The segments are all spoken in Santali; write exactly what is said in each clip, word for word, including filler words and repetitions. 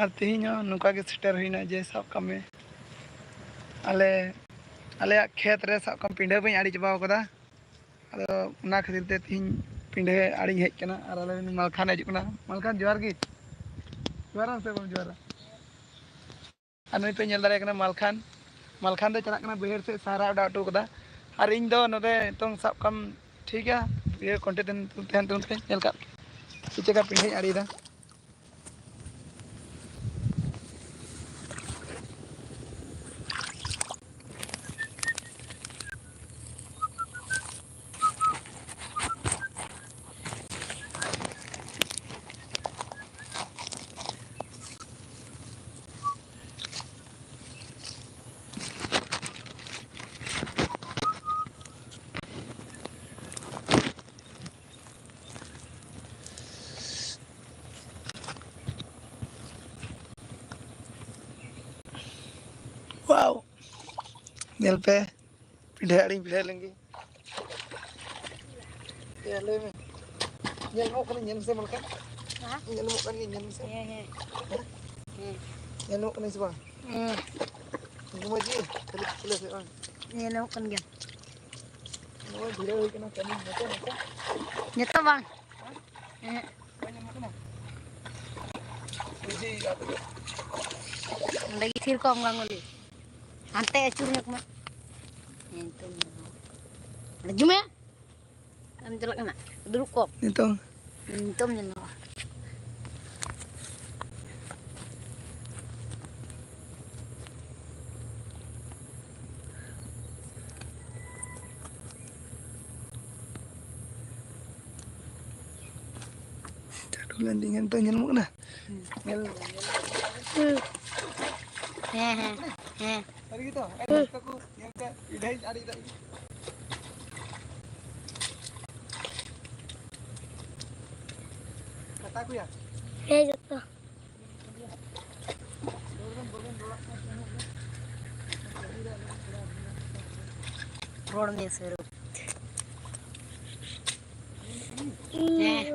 ᱟᱨ ᱛᱮᱦᱮᱧ ᱦᱚᱸ ᱱᱚᱝᱠᱟ ᱜᱮ ᱥᱮᱴᱮᱨ ᱦᱩᱭᱱᱟ, ᱡᱮ ᱥᱟᱵ ᱠᱟᱜ ᱢᱮ ᱟᱞᱮ, ᱟᱞᱮᱭᱟᱜ ᱠᱷᱮᱛ ᱨᱮ ᱥᱟᱵ ᱠᱟᱜ ᱢᱮ ᱯᱤᱸᱰᱷᱟᱹ ᱵᱟᱹᱧ ᱟᱲᱮ ᱪᱟᱵᱟᱣ ᱠᱟᱫᱟ᱾ ᱟᱫᱚ ᱚᱱᱟ ᱠᱷᱟᱹᱛᱤᱨ ᱛᱮ ᱛᱮᱦᱮᱧ ᱯᱤᱸᱰᱷᱟᱹ ᱟᱲᱮᱧ ᱦᱮᱡ ᱠᱟᱱᱟ᱾ ᱟᱨ ᱟᱞᱮ ᱨᱮᱱ ᱢᱟᱞᱠᱷᱟᱱ ᱦᱤᱡᱩᱜ ᱠᱟᱱᱟ᱾ ᱢᱟᱞᱠᱷᱟᱱ, ᱡᱚᱦᱟᱨ ᱜᱮ᱾ ᱡᱚᱦᱟᱨᱟᱢ ᱥᱮ ᱵᱟᱢ ᱡᱚᱦᱟᱨᱟ? ᱟᱨ ᱱᱩᱭ ᱯᱮ ᱧᱮᱞ ᱫᱟᱲᱮᱭᱟᱭ ᱠᱟᱱᱟ ᱢᱟᱞᱠᱷᱟᱱ᱾ ᱢᱟᱞᱠᱷᱟᱱ ᱫᱚᱭ ᱪᱟᱞᱟᱜ ᱠᱟᱱᱟ ᱵᱟᱹᱭᱦᱟᱹᱲ ᱥᱮᱫ, ᱥᱟᱦᱟᱨᱟ ᱚᱰᱟᱣ ᱦᱚᱴᱚ ᱠᱟᱫᱟ᱾ ᱟᱨ ᱤᱧ ᱫᱚ ᱱᱚᱰᱮ ᱱᱤᱛᱚᱝ ᱥᱟᱵ ᱠᱟᱢ, ᱴᱷᱤᱠ ᱜᱮᱭᱟ, ᱤᱭᱟᱹ ᱠᱚᱱᱴᱮᱱ ᱛᱟᱦᱮᱱ ᱛᱟᱵᱚᱱ ᱯᱮ, ᱧᱮᱞ ᱠᱟᱜ ᱯᱮ ᱪᱮᱫ ᱞᱮᱠᱟ ᱯᱤᱸᱰᱷᱟᱹᱧ ᱟᱲᱮᱭᱮᱫᱟ᱾ ᱣᱟᱣ! ᱧᱮᱞ ᱯᱮ, ᱯᱤᱸᱰᱷᱟᱹ ᱟᱲᱮᱧ ᱯᱤᱸᱰᱷᱟᱹ ᱞᱮᱱ ᱜᱮ᱾ ᱭᱟ, ᱞᱟᱹᱭ ᱢᱮ᱾ ᱧᱮᱞ ᱧᱟᱢᱚᱜ ᱠᱟᱹᱱᱟᱹᱧ, ᱧᱮᱞ ᱢᱮᱥᱮ ᱢᱟᱞᱠᱷᱟᱱ᱾ ᱦᱮᱸ? ᱧᱮᱞ ᱧᱟᱢᱚᱜ ᱠᱟᱱ ᱜᱤᱭᱟᱹᱧ, ᱧᱮᱞ ᱢᱮᱥᱮ᱾ ᱦᱮᱸ, ᱦᱮᱸ᱾ ᱦᱮᱸ? ᱦᱮᱸ᱾ ᱧᱮᱞ ᱧᱟᱢᱚᱜ ᱠᱟᱹᱱᱟᱹᱧ ᱥᱮ ᱵᱟᱝ? ᱦᱮᱸ᱾ ᱜᱩᱢᱟᱹᱡᱤ, ᱠᱷᱟᱹᱞᱤ ᱠᱷᱤᱞᱟᱹ ᱥᱮ ᱵᱟᱝ? ᱧᱮᱞ ᱧᱟᱢᱚᱜ ᱠᱟᱱ ᱜᱮᱭᱟ᱾ ᱱᱚᱜᱼᱚᱭ ᱵᱷᱤᱲᱟᱹᱣ ᱦᱩᱭ ᱠᱟᱱᱟ, ᱠᱟᱹᱢᱤ ᱱᱤᱛᱚᱜ, ᱱᱤᱛᱚᱜ᱾ ᱱᱤᱛᱚᱜ ᱵᱟᱝ᱾ ᱦᱮᱸ? ᱦᱮᱸ᱾ ᱵᱟᱝ ᱧᱮᱞ ᱧᱟᱢᱚᱜ ᱠᱟᱱᱟ? ᱚᱸᱰᱮ ᱜᱮ ᱛᱷᱤᱨ ᱠᱚᱜ ᱟᱢ ᱜᱟᱝᱜᱩᱞᱤ᱾ ᱦᱟᱱᱛᱮ ᱟᱹᱪᱩᱨ ᱧᱚᱜ ᱢᱮ᱾ ᱦᱮᱸ, ᱱᱤᱛᱚᱜ ᱧᱮᱞ ᱧᱟᱢᱚᱜ ᱠᱟᱱᱟ᱾ ᱦᱤᱡᱩᱜ ᱢᱮ᱾ ᱟᱢ ᱪᱟᱞᱟᱜ ᱠᱟᱱᱟ? ᱫᱩᱲᱩᱵ ᱠᱚᱜ᱾ ᱱᱤᱛᱚᱝ᱾ ᱱᱤᱛᱚᱜ ᱧᱮᱞ ᱧᱟᱢᱚᱜᱼᱟ᱾ ᱪᱟᱹᱰᱩ ᱞᱮᱱ ᱛᱤᱧᱟ, ᱱᱤᱛᱚᱜ ᱧᱮᱞ ᱧᱟᱢᱚᱜ ᱠᱟᱱᱟ? ᱦᱩᱸ᱾ ᱧᱮᱞ, ᱧᱮᱞ᱾ ᱦᱮᱸ, ᱦᱮᱸ, ᱦᱮᱸ᱾ ᱥᱟᱹᱨᱤ ᱜᱮᱛᱚ? ᱦᱩᱸ᱾ ᱧᱮᱞ ᱛᱟᱠᱚ, ᱧᱮᱞ ᱛᱮ, ᱤᱰᱷᱟᱹᱧ ᱟᱲᱮ ᱠᱟᱜ ᱜᱮ᱾ ᱠᱟᱴᱟ ᱠᱚᱭᱟ? ᱦᱮᱸ, ᱡᱚᱛᱚ᱾ ᱨᱚᱲ ᱢᱮ ᱥᱮ ᱨᱚᱲ᱾ ᱦᱮᱸ᱾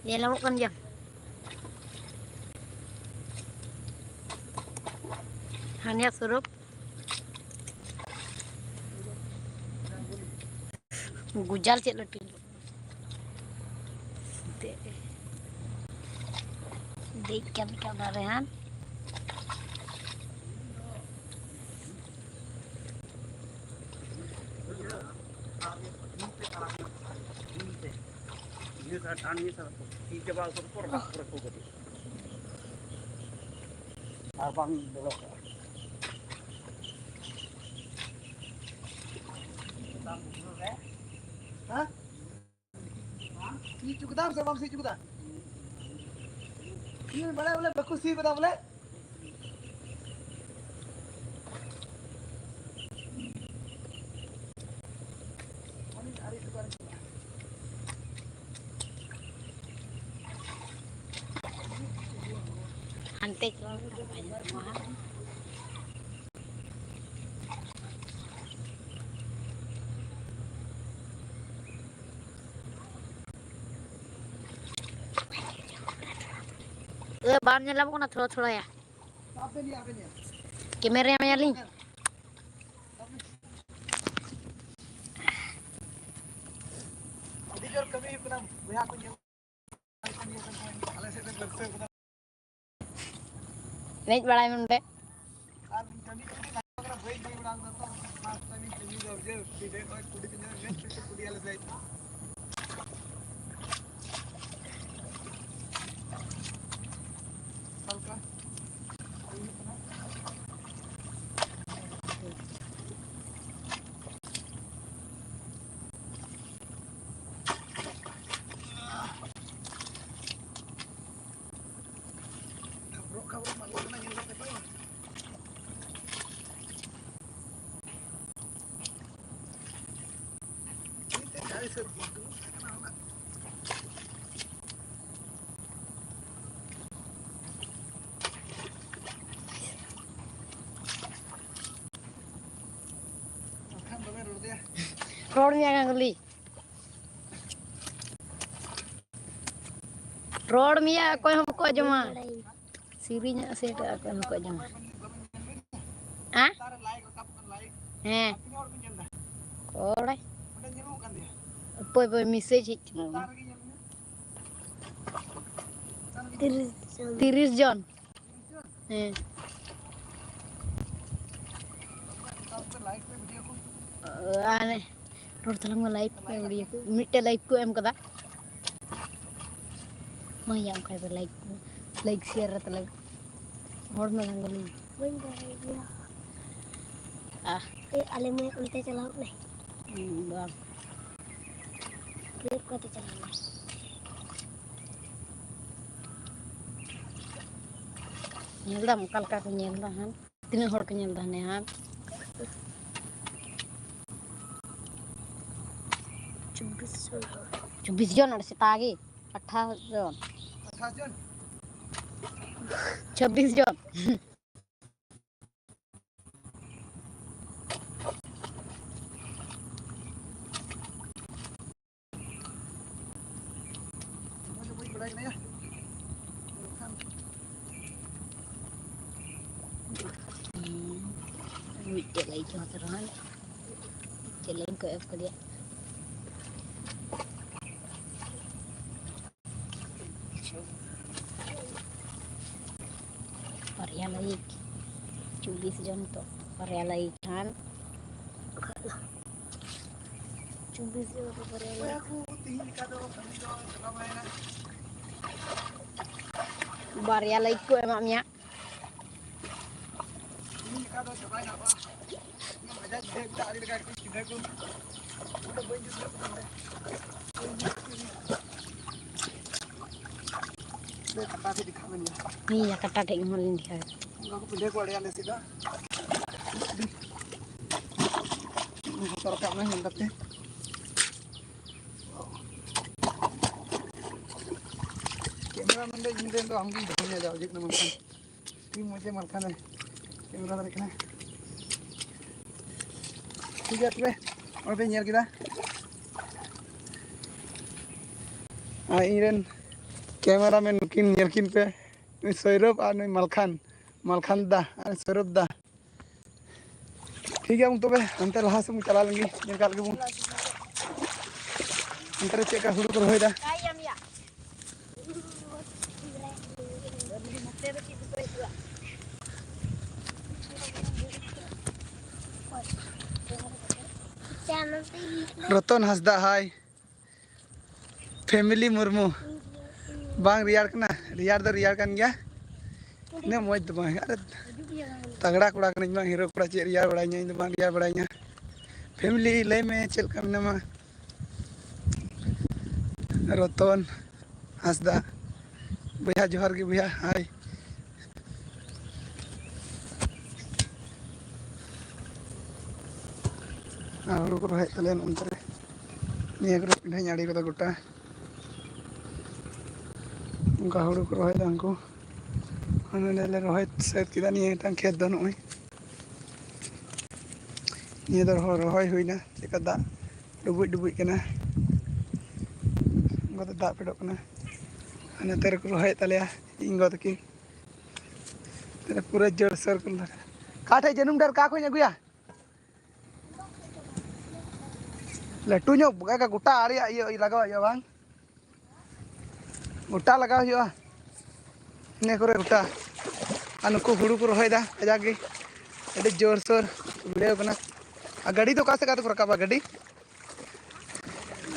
ᱧᱮᱞ ᱧᱟᱢᱚᱜ ᱠᱟᱱ ᱜᱮᱭᱟ᱾ ᱦᱟᱱᱤᱭᱟ ᱥᱚᱨᱚᱯ᱾ ᱜᱩᱡᱟᱞ ᱪᱮᱫ ᱞᱟᱹᱴᱩ ᱧᱚᱜ᱾ ᱫᱮᱡ, ᱫᱮᱡ ᱠᱟᱱ ᱠᱟᱱᱟ ᱨᱮᱦᱟᱱ᱾ ᱱᱤᱭᱟᱹ ᱥᱟᱨ, ᱴᱟᱱ ᱱᱤᱭᱟᱹ ᱥᱟᱨ, ᱛᱤ ᱪᱟᱵᱟ ᱩᱛᱟᱹᱨ ᱯᱚᱨ ᱫᱟᱜ ᱠᱚᱨᱮ ᱠᱚ ᱠᱟᱹᱴᱤᱡ᱾ ᱟᱨ ᱵᱟᱝ ᱵᱚᱞᱚ ᱠᱚᱜᱼᱟ᱾ ᱦᱮᱸ? ᱥᱤ ᱦᱚᱪᱚ ᱠᱮᱫᱟᱢ ᱥᱮ ᱵᱟᱢ ᱥᱤ ᱦᱚᱪᱚ ᱠᱮᱫᱟ? ᱤᱧ ᱵᱟᱲᱟᱭᱟ ᱵᱚᱞᱮ ᱵᱟᱠᱚ ᱥᱤ ᱠᱟᱫᱟ ᱵᱚᱞᱮ᱾ ᱦᱟᱱᱛᱮ ᱪᱟᱞᱟᱣ ᱞᱮᱱᱠᱷᱟᱱ ᱵᱟᱭ ᱧᱟᱢᱚᱜᱼᱟ᱾ ᱮ, ᱵᱟᱢ ᱧᱮᱞ ᱧᱟᱢᱚᱜ ᱠᱟᱱᱟ ᱛᱷᱚᱲᱟ ᱛᱷᱚᱲᱟ ᱭᱟ᱾ ᱠᱮᱢᱮᱨᱟ ᱢᱮᱭᱟᱞᱤᱧ᱾ ᱟᱹᱰᱤ ᱡᱳᱨ ᱠᱟᱹᱢᱤ ᱦᱩᱭᱩᱜ ᱠᱟᱱᱟ ᱵᱚᱭᱦᱟ ᱠᱚ ᱧᱮᱞ᱾ ᱮᱱᱮᱡ ᱵᱟᱲᱟᱭ ᱢᱮ ᱱᱚᱸᱰᱮ᱾ ᱨᱚᱲ ᱢᱮᱭᱟ ᱜᱟᱝᱜᱩᱞᱤ᱾ ᱨᱚᱲ ᱢᱮᱭᱟ, ᱚᱠᱚᱭ ᱦᱚᱸ ᱵᱟᱠᱚ ᱟᱸᱡᱚᱢᱟ᱾ ᱥᱮᱨᱮᱧᱟᱜ ᱥᱮ ᱮᱴᱟᱜ ᱚᱠᱚᱭ ᱦᱚᱸ ᱵᱟᱠᱚ ᱟᱸᱡᱚᱢᱟ᱾ ᱦᱮᱸ? ᱦᱮᱸ᱾ ᱚᱠᱚᱭ? ᱚᱠᱚᱭ, ᱚᱠᱚᱭ message ᱦᱮᱡ ᱠᱟᱱᱟ? ᱛᱤᱨᱤᱥ ᱡᱚᱱ᱾ ᱛᱤᱨᱤᱥ ᱡᱚᱱ᱾ ᱦᱮᱸ᱾ ᱟᱨ ᱨᱚᱲ ᱛᱟᱞᱟᱝ ᱢᱮ, like ᱠᱚ video ᱠᱚ᱾ ᱢᱤᱫᱴᱮᱡ like ᱠᱚ ᱮᱢ ᱠᱟᱫᱟ᱾ ᱢᱟ ᱭᱟ, ᱚᱱᱠᱟ ᱫᱚ like ᱠᱚ, like share ᱨᱮ ᱛᱟᱞᱟᱝ ᱦᱚᱲ ᱢᱮ ᱵᱟᱝ ᱜᱟᱱᱚᱜᱼᱟ᱾ ᱵᱟᱹᱧ ᱵᱟᱲᱟᱭ ᱜᱮᱭᱟ᱾ ᱟᱦ᱾ ᱮ, ᱟᱞᱮ ᱢᱟᱹᱭ ᱚᱱᱛᱮ ᱪᱟᱞᱟᱣ ᱞᱮᱱᱟᱭ᱾ ᱦᱩᱸ, ᱵᱟᱝ᱾ ᱞᱟᱹᱭ ᱠᱚ ᱛᱮ ᱪᱟᱞᱟᱣ ᱞᱮᱱᱟᱭ᱾ ᱧᱮᱞ ᱫᱟᱢ ᱚᱠᱟ ᱞᱮᱠᱟ ᱠᱚ ᱧᱮᱞ ᱫᱟ ᱦᱟᱸᱜ? ᱛᱤᱱᱟᱹᱜ ᱦᱚᱲ ᱠᱚ ᱧᱮᱞ ᱫᱟ ᱦᱟᱱᱮ ᱦᱟᱸᱜ? ᱪᱚᱵᱵᱤᱥ ᱡᱚᱱ ᱦᱚᱲ᱾ ᱪᱚᱵᱵᱤᱥ ᱡᱚᱱ ᱟᱨ ᱥᱮᱛᱟ ᱜᱮ ᱟᱴᱷᱟᱥ ᱡᱚᱱ᱾ ᱪᱷᱟᱵᱵᱤᱥ ᱡᱚᱱ᱾ ᱢᱤᱫᱴᱮᱡ ᱞᱟᱭᱤᱠ ᱦᱚᱸ ᱛᱚ ᱨᱚᱦᱚᱭ᱾ ᱪᱮᱫ ᱞᱟᱭᱤᱠ ᱠᱚ ᱮᱢ ᱠᱟᱫᱮᱭᱟ? ᱵᱟᱨᱭᱟ ᱞᱟᱭᱤᱠ, ᱪᱚᱵᱵᱤᱥ ᱡᱚᱱ ᱛᱚ, ᱵᱟᱨᱭᱟ ᱞᱟᱭᱤᱠ ᱠᱷᱟᱱ᱾ ᱪᱚᱵᱵᱤᱥ ᱡᱚᱱ ᱨᱮ ᱵᱟᱨᱭᱟ ᱞᱟᱭᱤᱠ᱾ ᱵᱟᱨᱭᱟ ᱞᱟᱭᱤᱠ ᱠᱚ ᱮᱢᱟᱜ ᱢᱮᱭᱟ᱾ ᱱᱤᱭᱟᱹ ᱠᱟᱴᱟ ᱴᱷᱮᱡ ᱦᱚᱸ ᱞᱤᱧ ᱫᱮᱠᱷᱟᱣ᱾ ᱚᱱᱟ ᱠᱚ ᱯᱤᱸᱰᱟᱹ ᱠᱚ ᱟᱲᱮ ᱟᱞᱮ ᱥᱮᱫ ᱫᱚ᱾ ᱵᱚᱛᱚᱨ ᱠᱟᱜ ᱢᱮ ᱧᱮᱞ ᱠᱟᱛᱮ᱾ ᱠᱮᱢᱮᱨᱟ ᱢᱮᱱ ᱫᱚ ᱤᱧ ᱨᱮᱱ ᱫᱚ ᱟᱢᱜᱮᱧ ᱫᱚᱦᱚᱭᱟ, ᱡᱟᱣ ᱡᱮᱫ ᱢᱮᱱᱠᱷᱟᱱ᱾ ᱟᱹᱰᱤ ᱢᱚᱡᱮ ᱢᱟᱞᱠᱷᱟᱱᱮ ᱠᱮᱢᱮᱨᱟ ᱫᱟᱲᱮᱭᱟᱜ ᱠᱟᱱᱟ᱾ ᱴᱷᱤᱠ ᱜᱮᱭᱟ ᱛᱚᱵᱮ, ᱱᱚᱜᱼᱚᱭ ᱯᱮ ᱧᱮᱞ ᱠᱮᱫᱟ᱾ ᱟᱨ ᱤᱧ ᱨᱮᱱ ᱠᱮᱢᱮᱨᱟᱢᱮᱱ ᱱᱩᱠᱤᱱ ᱧᱮᱞ ᱠᱤᱱ ᱯᱮ, ᱱᱩᱭ ᱥᱚᱭᱨᱚᱵᱷ ᱟᱨ ᱱᱩᱭ ᱢᱟᱞᱠᱷᱟᱱ, ᱢᱟᱞᱠᱷᱟᱱ ᱫᱟ ᱟᱨ ᱥᱚᱭᱨᱚᱵᱷ ᱫᱟ᱾ ᱴᱷᱤᱠ ᱜᱮᱭᱟ, ᱩᱱ ᱛᱚᱵᱮ ᱦᱟᱱᱛᱮ ᱞᱟᱦᱟ ᱥᱮᱫ ᱵᱚᱱ ᱪᱟᱞᱟᱣ ᱞᱮᱱ ᱜᱮ, ᱧᱮᱞ ᱠᱟᱜ ᱞᱮᱜᱮ ᱵᱚᱱ᱾ ᱚᱱᱛᱮ ᱨᱮ ᱪᱮᱫ ᱞᱮᱠᱟ ᱦᱩᱲᱩ ᱠᱚ ᱨᱚᱦᱚᱭᱮᱫᱟ᱾ ᱨᱚᱛᱚᱱ ᱦᱟᱸᱥᱫᱟ, ᱦᱟᱭ᱾ ᱯᱷᱮᱢᱤᱞᱤ ᱢᱩᱨᱢᱩ, ᱵᱟᱝ ᱨᱮᱭᱟᱲ ᱠᱟᱱᱟ? ᱨᱮᱭᱟᱲ ᱫᱚ ᱨᱮᱭᱟᱲ ᱠᱟᱱ ᱜᱮᱭᱟ, ᱤᱱᱟᱹ ᱢᱚᱡᱽ ᱫᱚ ᱵᱟᱝ᱾ ᱟᱨ ᱛᱟᱜᱽᱲᱟ ᱠᱚᱲᱟ ᱠᱟᱹᱱᱟᱹᱧ ᱵᱟᱝ, ᱦᱤᱨᱳ ᱠᱚᱲᱟ, ᱪᱮᱫ ᱨᱮᱭᱟᱲ ᱵᱟᱲᱟᱭᱤᱧᱟ? ᱤᱧ ᱫᱚ ᱵᱟᱝ ᱨᱮᱭᱟᱲ ᱵᱟᱲᱟᱭᱤᱧᱟ᱾ ᱯᱷᱮᱢᱤᱞᱤ ᱞᱟᱹᱭ ᱢᱮ, ᱪᱮᱫ ᱞᱮᱠᱟ ᱢᱮᱱᱟᱢᱟ? ᱨᱚᱛᱚᱱ ᱦᱟᱸᱥᱫᱟ, ᱵᱚᱭᱦᱟ ᱡᱚᱦᱟᱨ ᱜᱮ ᱵᱚᱭᱦᱟ, ᱦᱟᱭ᱾ ᱟᱨ ᱦᱩᱲᱩ ᱠᱚ ᱨᱚᱦᱚᱭᱮᱫ ᱛᱟᱞᱮᱭᱟ ᱱᱚᱜᱼᱚ ᱱᱚᱱᱛᱮ ᱨᱮ᱾ ᱱᱤᱭᱟᱹ ᱠᱚᱨᱮ ᱯᱤᱰᱷᱟᱹᱧ ᱟᱲᱮ ᱠᱟᱫᱟ ᱜᱚᱴᱟ᱾ ᱚᱱᱠᱟ ᱦᱩᱲᱩ ᱠᱚ ᱨᱚᱦᱚᱭᱮᱫᱟ ᱩᱱᱠᱩ᱾ ᱟᱨ ᱱᱚᱸᱰᱮ ᱞᱮ ᱨᱚᱦᱚᱭ ᱥᱟᱹᱛ ᱠᱮᱫᱟ ᱱᱤᱭᱟᱹ ᱢᱤᱫᱴᱟᱝ ᱠᱷᱮᱛ ᱫᱚ ᱱᱚᱜᱼᱚᱭ᱾ ᱱᱤᱭᱟᱹ ᱫᱚ ᱨᱚᱦᱚᱭ, ᱨᱚᱦᱚᱭ ᱦᱩᱭᱱᱟ᱾ ᱪᱮᱫᱠᱟ ᱫᱟᱜ ᱰᱩᱵᱩᱡ ᱰᱩᱵᱩᱡ ᱠᱟᱱᱟ᱾ ᱚᱱᱠᱟᱛᱮ ᱫᱟᱜ ᱯᱷᱮᱰᱚᱜ ᱠᱟᱱᱟ᱾ ᱟᱨ ᱱᱚᱛᱮ ᱨᱮᱠᱚ ᱨᱚᱦᱚᱭᱮᱫ ᱛᱟᱞᱮᱭᱟ ᱤᱧ ᱜᱚ ᱛᱟᱹᱠᱤᱱ᱾ ᱛᱟᱦᱞᱮ ᱯᱩᱨᱟᱹ ᱡᱳᱨᱥᱳᱨ ᱠᱚ ᱞᱟᱜᱟᱜᱼᱟ᱾ ᱚᱠᱟ ᱴᱷᱮᱡ ᱡᱟᱹᱱᱩᱢ ᱰᱟᱹᱨ ᱚᱠᱟ ᱠᱷᱚᱡ ᱤᱧ ᱟᱹᱜᱩᱭᱟ? ᱞᱟᱹᱴᱩ ᱧᱚᱜ ᱜᱚᱴᱟ ᱟᱲᱮᱭᱟᱜ ᱤᱭᱟᱹ ᱞᱟᱜᱟᱣ ᱦᱩᱭᱩᱜᱼᱟ ᱵᱟᱝ? ᱜᱚᱴᱟ ᱞᱟᱜᱟᱣ ᱦᱩᱭᱩᱜᱼᱟ᱾ ᱤᱱᱟᱹ ᱠᱚᱨᱮ ᱜᱚᱴᱟ᱾ ᱟᱨ ᱱᱩᱠᱩ ᱦᱩᱲᱩ ᱠᱚ ᱨᱚᱦᱚᱭᱮᱫᱟ ᱠᱟᱡᱟᱠ ᱜᱮ᱾ ᱟᱹᱰᱤ ᱡᱳᱨᱥᱳᱨ ᱵᱷᱤᱲᱟᱹᱣ ᱠᱟᱱᱟ᱾ ᱟᱨ ᱜᱟᱹᱰᱤ ᱫᱚ ᱚᱠᱟ ᱥᱮᱫ ᱠᱟᱛᱮ ᱠᱚ ᱨᱟᱠᱟᱵᱟ ᱜᱟᱹᱰᱤ?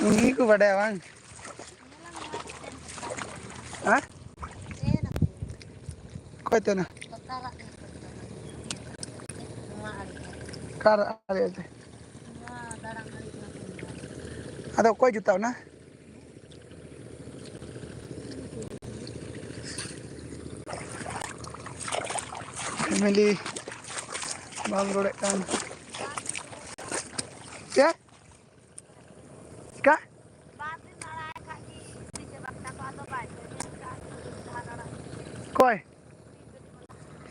ᱩᱱᱤ ᱠᱚ ᱵᱟᱰᱟᱭᱟ ᱵᱟᱝ? ᱦᱮᱸ? ᱚᱠᱚᱭ ᱛᱮ ᱚᱱᱟ? ᱚᱠᱟ ᱟᱲᱮ ᱛᱮ? ᱟᱫᱚ ᱚᱠᱚᱭ ᱡᱩᱛᱟ ᱚᱱᱟ? ᱯᱷᱮᱢᱮᱞᱤ ᱵᱟᱢ ᱨᱚᱲᱮᱫ ᱠᱟᱱ᱾ ᱪᱮᱫ? ᱪᱤᱠᱟ? ᱚᱠᱚᱭ?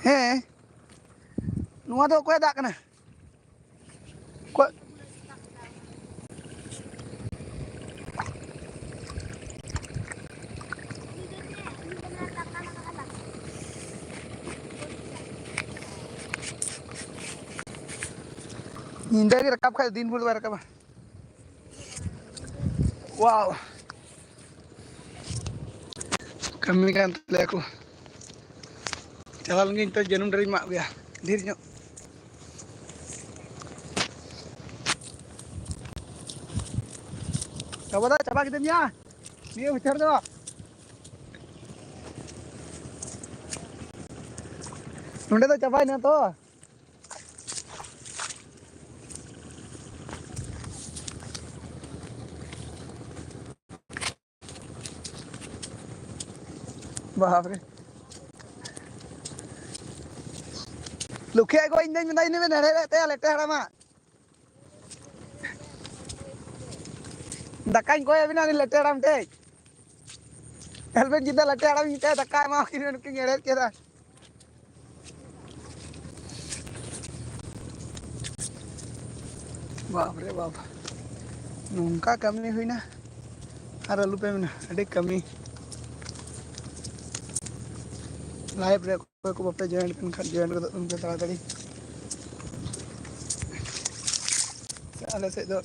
ᱦᱮᱸ, ᱱᱚᱣᱟ ᱫᱚ ᱚᱠᱚᱭᱟᱜ ᱫᱟᱜ ᱠᱟᱱᱟ? ᱚᱠᱚᱭ? ᱧᱤᱫᱟᱹ ᱜᱮ ᱨᱟᱠᱟᱵ ᱠᱷᱟᱡ ᱫᱤᱱ ᱵᱷᱳᱨ ᱫᱚ ᱵᱟᱭ ᱨᱟᱠᱟᱵᱟ᱾ ᱣᱟᱣ, ᱠᱟᱹᱢᱤ ᱠᱟᱱ ᱛᱟᱞᱮᱭᱟ ᱠᱚ᱾ ᱪᱟᱞᱟᱣ ᱞᱮᱱ ᱜᱤᱧ ᱛᱚ, ᱡᱟᱹᱱᱩᱢ ᱰᱟᱹᱨᱤᱧ ᱢᱟᱜ ᱟᱹᱜᱩᱭᱟ ᱰᱷᱮᱨ ᱧᱚᱜ᱾ ᱵᱟᱵᱟ ᱫᱟ, ᱪᱟᱵᱟ ᱠᱮᱫᱟᱢ ᱭᱟ ᱱᱤᱭᱟᱹ ᱵᱚᱪᱷᱚᱨ ᱫᱚ? ᱱᱚᱸᱰᱮ ᱫᱚ ᱪᱟᱵᱟᱭᱮᱱᱟ ᱛᱚ᱾ ᱵᱟᱯ ᱨᱮ᱾ ᱞᱩᱠᱷᱤᱭᱟ ᱜᱚ, ᱤᱧ ᱫᱚᱧ ᱢᱮᱱᱫᱟ, ᱤᱧ ᱫᱚᱧ ᱢᱮᱱᱫᱟ, ᱦᱮᱲᱦᱮᱫ ᱛᱟᱭᱟ ᱞᱮᱴᱮ ᱦᱟᱲᱟᱢᱟᱜ᱾ ᱫᱟᱠᱟᱧ ᱠᱚᱭ ᱟᱵᱤᱱᱟ ᱩᱱᱤ ᱞᱮᱴᱮ ᱦᱟᱲᱟᱢ ᱴᱷᱮᱡ᱾ ᱧᱮᱞ ᱵᱮᱱ ᱪᱮᱫᱟ ᱞᱮᱴᱮ ᱦᱟᱲᱟᱢ ᱤᱧ ᱴᱷᱮᱡ ᱫᱟᱠᱟ ᱮᱢᱟ ᱠᱤᱱ ᱱᱩᱠᱤᱱ ᱦᱮᱲᱦᱮᱫ ᱠᱮᱫᱟ᱾ ᱵᱟᱯ ᱨᱮ ᱵᱟᱯ, ᱱᱚᱝᱠᱟ ᱠᱟᱹᱢᱤ ᱦᱩᱭᱱᱟ᱾ ᱟᱨ ᱟᱞᱚᱯᱮ ᱢᱮᱱᱟ, ᱟᱹᱰᱤ ᱠᱟᱹᱢᱤ᱾ ᱞᱟᱭᱤᱵᱷ ᱨᱮ ᱚᱠᱚᱭ ᱠᱚ ᱵᱟᱯᱮ ᱡᱚᱭᱮᱱ ᱠᱟᱱ ᱠᱷᱟᱱ, ᱡᱚᱭᱮᱱ ᱜᱚᱫᱚᱜ ᱛᱟᱵᱚᱱ ᱯᱮ ᱛᱟᱲᱟᱛᱟᱲᱤ᱾ ᱟᱞᱮ ᱥᱮᱫ ᱫᱚ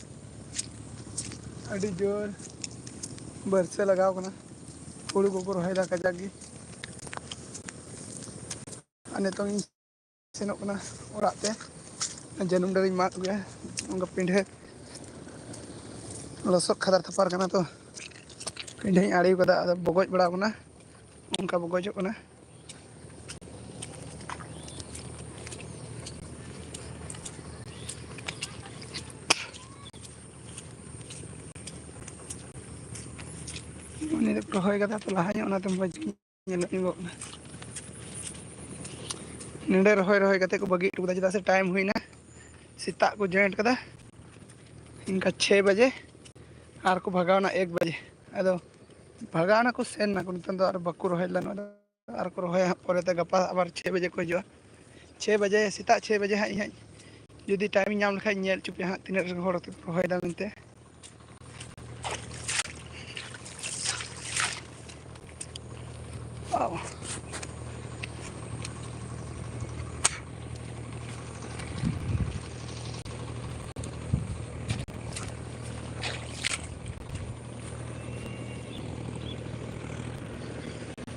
ᱟᱹᱰᱤ ᱡᱳᱨ ᱵᱟᱹᱨᱥᱟᱹ ᱞᱟᱜᱟᱣ ᱠᱟᱱᱟ, ᱦᱩᱲᱩ ᱠᱚᱠᱚ ᱨᱚᱦᱚᱭᱮᱫᱟ ᱠᱟᱡᱟᱠ ᱜᱮ᱾ ᱟᱨ ᱱᱤᱛᱚᱝ ᱤᱧ ᱥᱮᱱᱚᱜ ᱠᱟᱱᱟ ᱚᱲᱟᱜ ᱛᱮ, ᱡᱟᱹᱱᱩᱢ ᱰᱟᱹᱨᱤᱧ ᱢᱟᱜ ᱟᱹᱜᱩᱭᱟ᱾ ᱚᱱᱠᱟ ᱯᱤᱸᱰᱷᱟᱹ ᱞᱚᱥᱚᱫ ᱠᱷᱟᱫᱟᱨ ᱛᱷᱟᱯᱟᱨ ᱠᱟᱱᱟ ᱛᱚ, ᱯᱤᱸᱰᱷᱟᱹᱧ ᱟᱲᱮ ᱠᱟᱫᱟ, ᱟᱫᱚ ᱵᱚᱜᱚᱡ ᱵᱟᱲᱟᱣ ᱠᱟᱱᱟ, ᱚᱱᱠᱟ ᱵᱚᱜᱚᱡᱚᱜ ᱠᱟᱱᱟ᱾ ᱩᱱᱤ ᱫᱚ ᱨᱚᱦᱚᱭ ᱠᱟᱫᱟ ᱛᱚ ᱞᱟᱦᱟ ᱧᱚᱜ, ᱚᱱᱟᱛᱮ ᱢᱚᱡᱽ ᱜᱮ ᱧᱮᱞᱚᱜ ᱧᱚᱜᱚᱜ ᱠᱟᱱᱟ᱾ ᱱᱚᱸᱰᱮ ᱨᱚᱦᱚᱭ ᱨᱚᱦᱚᱭ ᱠᱟᱛᱮ ᱠᱚ ᱵᱟᱹᱜᱤ ᱦᱚᱴᱚ ᱠᱟᱫᱟ, ᱪᱮᱫᱟᱜ ᱥᱮ ᱴᱟᱭᱤᱢ ᱦᱩᱭᱱᱟ, ᱥᱮᱛᱟᱜ ᱠᱚ ᱡᱚᱭᱮᱱᱴ ᱠᱟᱫᱟ ᱤᱱᱠᱟ ᱪᱷᱚᱭ ᱵᱟᱡᱮ, ᱟᱨ ᱠᱚ ᱵᱷᱟᱜᱟᱣᱱᱟ ᱮᱠ ᱵᱟᱡᱮ᱾ ᱟᱫᱚ ᱵᱷᱟᱜᱟᱣ ᱱᱟᱠᱚ, ᱥᱮᱱ ᱱᱟᱠᱚ, ᱱᱤᱛᱚᱝ ᱫᱚ ᱟᱨ ᱵᱟᱠᱚ ᱨᱚᱦᱚᱭ ᱞᱮᱫᱟ ᱱᱚᱣᱟ ᱫᱚ᱾ ᱟᱨ ᱠᱚ ᱨᱚᱦᱚᱭᱟ ᱦᱟᱸᱜ ᱯᱚᱨᱮᱛᱮ, ᱜᱟᱯᱟ ᱟᱵᱟᱨ ᱪᱷᱚᱭ ᱵᱟᱡᱮ ᱠᱚ ᱦᱤᱡᱩᱜᱼᱟ᱾ ᱪᱷᱚᱭ ᱵᱟᱡᱮ, ᱥᱮᱛᱟᱜ ᱪᱷᱚᱭ ᱵᱟᱡᱮ ᱦᱟᱸᱜ ᱤᱧ ᱦᱟᱸᱜ ᱡᱩᱫᱤ ᱴᱟᱭᱤᱢ ᱤᱧ ᱧᱟᱢ ᱞᱮᱠᱷᱟᱡ ᱧᱮᱞ ᱦᱚᱪᱚ ᱯᱮᱭᱟ ᱦᱟᱸᱜ ᱛᱤᱱᱟᱹᱜ ᱦᱚᱲ ᱠᱚ ᱨᱚᱦᱚᱭᱮᱫᱟ ᱢᱮᱱᱛᱮ᱾ ᱚ᱾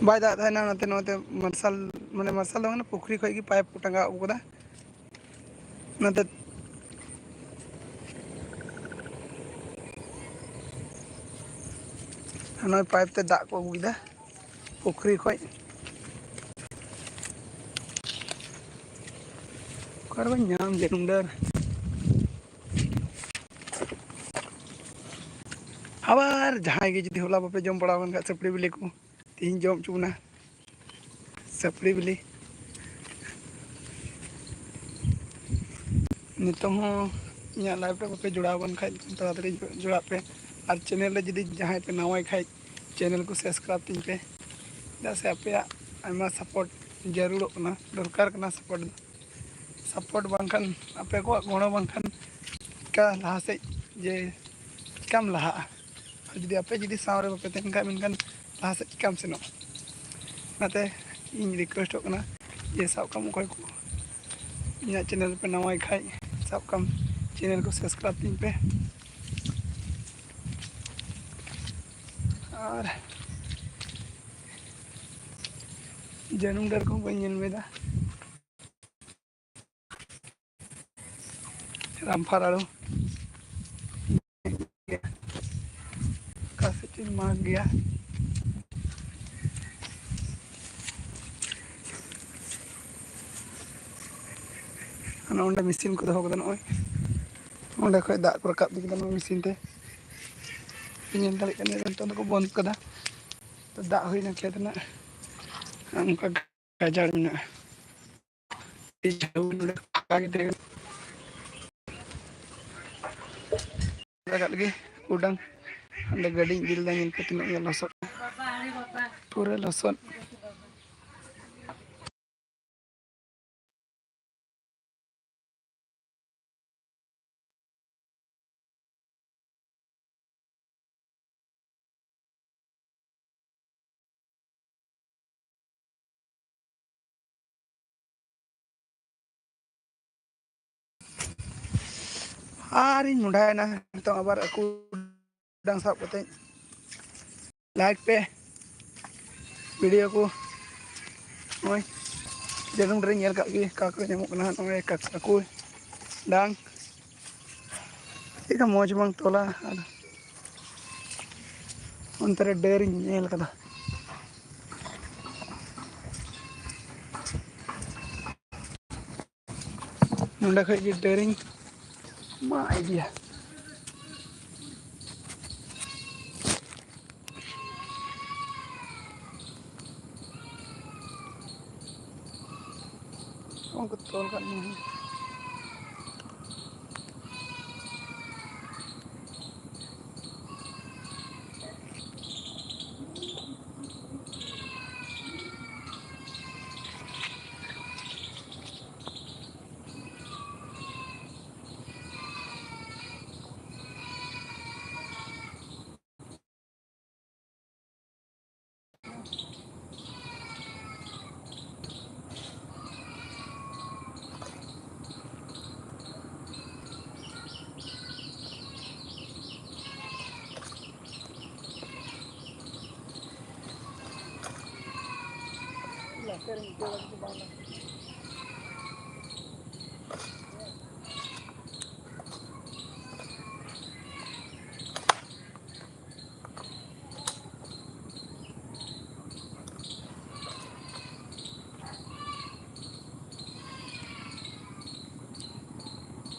ᱵᱟᱭ ᱫᱟᱜ ᱛᱟᱦᱮᱱᱟ, ᱚᱱᱟᱛᱮ ᱱᱚᱛᱮ ᱢᱟᱨᱥᱟᱞ, ᱢᱟᱱᱮ ᱢᱟᱨᱥᱟᱞ ᱫᱚ ᱵᱟᱝ ᱠᱟᱱᱟ, ᱯᱩᱠᱷᱨᱤ ᱠᱷᱚᱡ ᱜᱮ ᱯᱟᱭᱤᱯ ᱠᱚ ᱴᱟᱸᱜᱟᱣ ᱟᱹᱜᱩ ᱠᱟᱫᱟ᱾ ᱚᱱᱟᱛᱮ ᱱᱚᱜᱼᱚᱭ ᱯᱟᱭᱤᱯ ᱛᱮ ᱫᱟᱜ ᱠᱚ ᱟᱹᱜᱩᱭᱮᱫᱟ ᱯᱩᱠᱷᱨᱤ ᱠᱷᱚᱡ᱾ ᱚᱠᱟ ᱨᱮᱵᱚᱱ ᱧᱟᱢ ᱡᱟᱹᱱᱩᱢ ᱰᱟᱹᱨ? ᱟᱵᱟᱨ ᱡᱟᱦᱟᱸᱭ ᱜᱮ ᱡᱩᱫᱤ ᱦᱚᱞᱟ ᱵᱟᱯᱮ ᱡᱚᱢ ᱵᱟᱲᱟ ᱟᱠᱟᱱ ᱠᱷᱟᱡ ᱥᱟᱹᱯᱲᱤ ᱵᱤᱞᱤ ᱠᱚ, ᱛᱮᱦᱮᱧ ᱡᱚᱢ ᱦᱚᱪᱚ ᱵᱚᱱᱟ ᱥᱟᱹᱯᱲᱤ ᱵᱤᱞᱤ᱾ ᱱᱤᱛᱚᱝ ᱦᱚᱸ ᱤᱧᱟᱹᱜ ᱞᱟᱭᱤᱵᱷ ᱨᱮ ᱵᱟᱯᱮ ᱡᱚᱲᱟᱣ ᱟᱠᱟᱱ ᱠᱷᱟᱡ, ᱛᱟᱲᱟᱛᱟᱲᱤ ᱡᱚᱲᱟᱜ ᱯᱮ᱾ ᱟᱨ ᱪᱮᱱᱮᱞ ᱨᱮ ᱡᱩᱫᱤ ᱡᱟᱦᱟᱸᱭ ᱯᱮ ᱱᱟᱣᱟᱭ ᱠᱷᱟᱡ, ᱪᱮᱱᱮᱞ ᱠᱚ ᱥᱟᱵᱥᱠᱨᱟᱭᱤᱵᱽ ᱛᱤᱧ ᱯᱮ, ᱪᱮᱫᱟᱜ ᱥᱮ ᱟᱯᱮᱭᱟᱜ ᱟᱭᱢᱟ ᱥᱟᱯᱳᱨᱴ ᱡᱟᱹᱨᱩᱲᱚᱜ ᱠᱟᱱᱟ, ᱫᱚᱨᱠᱟᱨ ᱠᱟᱱᱟ ᱥᱟᱯᱳᱨᱴ ᱫᱚ᱾ ᱥᱟᱯᱳᱨᱴ ᱵᱟᱝᱠᱷᱟᱱ, ᱟᱯᱮ ᱠᱚᱣᱟᱜ ᱜᱚᱲᱚ ᱵᱟᱝᱠᱷᱟᱱ ᱪᱤᱠᱟ ᱞᱟᱦᱟ ᱥᱮᱫ ᱡᱮ ᱪᱤᱠᱟᱢ ᱞᱟᱦᱟᱜᱼᱟ? ᱟᱨ ᱡᱩᱫᱤ ᱟᱯᱮ ᱡᱩᱫᱤ ᱥᱟᱶ ᱨᱮ ᱵᱟᱯᱮ ᱛᱟᱦᱮᱱ ᱠᱷᱟᱡ, ᱢᱮᱱᱠᱷᱟᱱ ᱞᱟᱦᱟ ᱥᱮᱫ ᱪᱤᱠᱟᱢ ᱥᱮᱱᱚᱜᱼᱟ? ᱚᱱᱟᱛᱮ ᱤᱧ ᱨᱤᱠᱩᱭᱮᱥᱴᱚᱜ ᱠᱟᱱᱟ ᱡᱮ ᱥᱟᱵ ᱠᱟᱢ ᱚᱠᱚᱭ ᱠᱚ ᱤᱧᱟᱹᱜ ᱪᱮᱱᱮᱞ ᱯᱮ ᱱᱟᱣᱟᱭ ᱠᱷᱟᱡ, ᱥᱟᱵ ᱠᱟᱢ ᱪᱮᱱᱮᱞ ᱠᱚ ᱥᱟᱵᱥᱠᱨᱟᱭᱤᱵᱽ ᱛᱤᱧ ᱯᱮ᱾ ᱟᱨ ᱡᱟᱹᱱᱩᱢ ᱰᱟᱹᱨ ᱠᱚᱦᱚᱸ ᱵᱟᱹᱧ ᱧᱮᱞ ᱢᱮᱫᱟ᱾ ᱨᱟᱢᱯᱷᱟᱨ ᱟᱲᱩ᱾ ᱚᱠᱟ ᱥᱮᱫ ᱪᱚᱧ ᱢᱟᱜᱽ ᱜᱮᱭᱟ᱾ ᱚᱱᱮ ᱚᱸᱰᱮ ᱢᱮᱥᱤᱱ ᱠᱚ ᱫᱚᱦᱚ ᱠᱟᱫᱟ, ᱱᱚᱜᱼᱚᱭ ᱚᱸᱰᱮ ᱠᱷᱚᱡ ᱫᱟᱜ ᱠᱚ ᱨᱟᱠᱟᱵ ᱤᱫᱤ ᱠᱮᱫᱟ ᱱᱚᱣᱟ ᱢᱮᱥᱤᱱ ᱛᱮ᱾ ᱯᱮ ᱧᱮᱞ ᱫᱟᱲᱮᱭᱟᱜ ᱠᱟᱱᱟ, ᱱᱤᱛᱚᱜ ᱫᱚᱠᱚ ᱵᱚᱱᱫ ᱠᱟᱫᱟ᱾ ᱛᱚ, ᱫᱟᱜ ᱦᱩᱭᱱᱟ ᱠᱷᱮᱛ ᱨᱮᱱᱟᱜ, ᱚᱱᱠᱟ ᱜᱟᱡᱟᱲ ᱢᱮᱱᱟᱜᱼᱟ᱾ ᱟᱹᱰᱤ ᱡᱷᱟᱹᱣ ᱱᱚᱰᱮ ᱯᱷᱟᱸᱠᱟ ᱜᱮ ᱛᱟᱦᱮᱸ ᱠᱟᱱᱟ᱾ ᱨᱟᱠᱟᱵ ᱞᱟᱹᱜᱤᱫ ᱩᱰᱟᱹᱝ᱾ ᱚᱸᱰᱮ ᱜᱟᱹᱰᱤᱧ ᱤᱫᱤ ᱞᱮᱫᱟ, ᱧᱮᱞ ᱯᱮ ᱛᱤᱱᱟᱹᱜ ᱜᱮ ᱞᱚᱥᱚᱫ, ᱯᱩᱨᱟᱹ ᱞᱚᱥᱚᱫ᱾ ᱟᱨᱤᱧ ᱢᱚᱸᱰᱟᱭᱮᱱᱟ ᱱᱤᱛᱚᱝ ᱟᱵᱟᱨ ᱟᱹᱠᱩ ᱰᱟᱝ ᱥᱟᱵ ᱠᱟᱛᱮ᱾ ᱞᱟᱭᱤᱠ ᱯᱮ᱾ ᱵᱷᱤᱰᱤᱭᱳ ᱠᱚ ᱱᱚᱜᱼᱚᱭ ᱡᱟᱹᱱᱩᱢ ᱰᱟᱹᱨᱤᱧ ᱧᱮᱞ ᱠᱟᱜ ᱜᱮ, ᱚᱠᱟ ᱠᱚᱨᱮ ᱧᱟᱢᱚᱜ ᱠᱟᱱᱟ ᱱᱚᱜᱼᱚᱭ ᱠᱟᱠᱲᱟ ᱠᱚ, ᱰᱟᱝ᱾ ᱪᱮᱫ ᱞᱮᱠᱟ ᱢᱚᱡᱽ ᱵᱟᱝ ᱛᱚᱞᱟ, ᱟᱨ ᱚᱱᱛᱮ ᱨᱮ ᱰᱟᱹᱨᱤᱧ ᱧᱮᱞ ᱠᱟᱫᱟ᱾ ᱱᱚᱸᱰᱮ ᱠᱷᱚᱡ ᱜᱮ ᱰᱟᱹᱨᱤᱧ ᱢᱟᱜ ᱤᱫᱤᱭᱟ᱾ ᱩᱱᱠᱩ ᱛᱚᱞ ᱠᱟᱜ ᱢᱮ᱾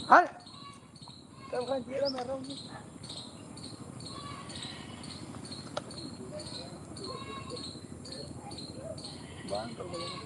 ᱦᱟᱭ᱾ ᱛᱟᱦᱞᱮ ᱠᱷᱟᱱ ᱪᱮᱫ ᱮᱢ ᱢᱮᱨᱚᱢ? ᱵᱟᱝ ᱛᱚᱞ ᱵᱚᱞᱚᱱᱟ᱾